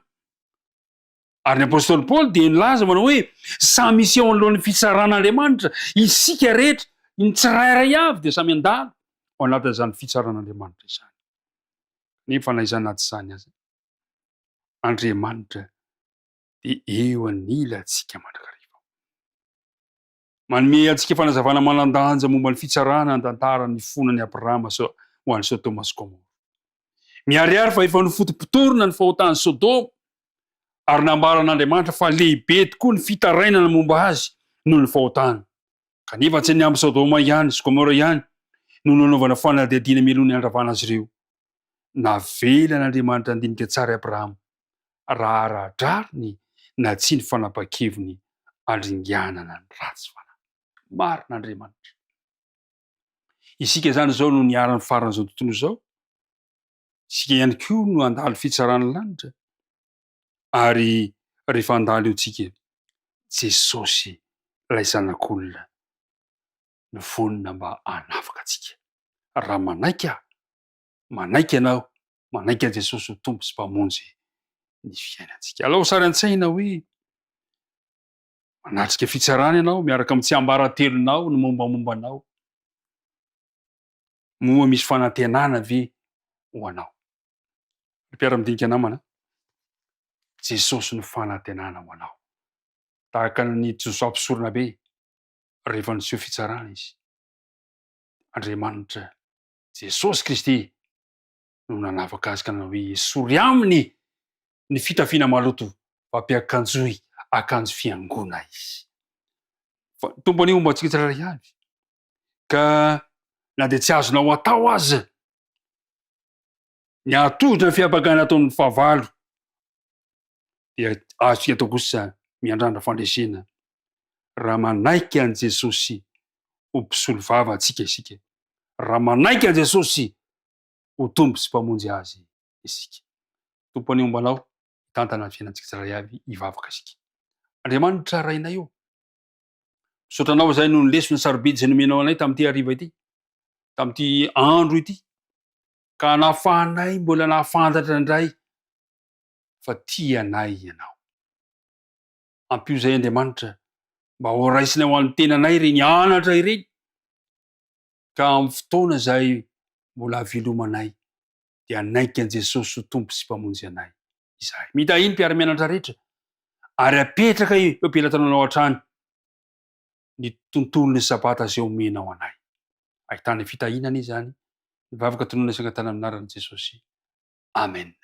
Ary ny apostoly Paoly dia nilaza manao hoe, Samy hiseho anoloan'ny fitsaran'Andriamanitra isika rehetra, ny tsirairay avy dia samy handalo ao anatin'izany fitsaran'Andriamanitra izany. Kanefa na izany na tsy izany aza, Andriamanitra dia eo anilantsika mandrakariva. Manome antsika fanazavana manan-danja momba ny fitsarana ny tantara nifonan'i Abrahama ho an'i Sodoma sy Gomora. Miharihary fa efa nofotopotorina ny fahotan'i Sodoma, ary nambaran'Andriamanitra fa lehibe tokoa ny fitarainana momba azy. noho ny fahotana. Kanefa tsy ny amin'i Sodoma ihany sy Gomora ihany no nanaovana fanadihadiana mialoha ny handravana azy ireo. Navelan'Andriamanitra handinika tsara i Abrahama raha ara-drariny na tsia ny fanapahan-keviny handringanana ny ratsy fanahy. Marina Andriamanitra. Isika izany izao no niharan'ny faran'izao tontolo izao. Isika ihany koa no handalo fitsaran'ny lanitra. Ary rehefa handalo eo tsika, Jesosy ilay Zanak'olona no vonona mba hanafaka antsika. Raha manaiky aho, manaiky ianao, manaiky an'i Jesosy ho Tompo sy Mpamonjy ny fiainantsika. Alao sary an-tsaina hoe manatrika fitsarana ianao miaraka amin'ny tsiambaratelonao ny mombamomba anao. Moa misy fanantenana ve ho anao? Ry mpiara-midinika namana, Jesosy no fanantenana ho anao. Tahaka ny Josoa mpisoronabe rehefa niseho fitsarana izy. Andriamanitra, Jesosy Kristy no nanafaka azy ka nanao hoe esory aminy ny fitafiana maloto fa ampiakanjoy akanjo fiangona izy. Fa ny Tompo anie homba antsika tsirairay avy ka na dia tsy azonao atao aza ny hahatohitra ny fiampangana ataon'ny fahavalo dia azontsika atao kosa miandrandra fandresena raha manaiky an'i Jesosy ho mpisolovava antsika isika, raha manaiky an'i Jesosy ho Tompo sy Mpamonjy azy isika. Tompo anie homba anao, hitantana ny fiainantsika tsirairay avy, hivavaka isika. Andriamanitra Rainay ô, misaotra Anao izahay noho ny lesona sarobidy izay nomenao anay tamin'ity hariva ity, tamin'ity andro ity, ka nahafahanay mbola nahafantatra indray fa tia anay Ianao. Ampio izay Andriamanitra mba ho raisinay ho an'ny tenanay ireny anatra ireny, ka amin'ny fotoana izay mbola havelomanay dia hanaiky an'i Jesosy ho Tompo sy Mpamonjy anay izahay. Mitahia ny mpiara-mianatra rehetra ary apetraka eo am-pelatananao hatrany ny tontolon'ny Sabata izay omenao anay. Ahitana fitahiana anie izany. Ny vavaka tononina sy angatahana amin'ny anaran'i Jesosy. Amen.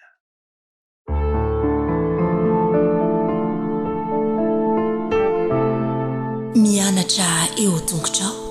Mianatra eo tongotrao.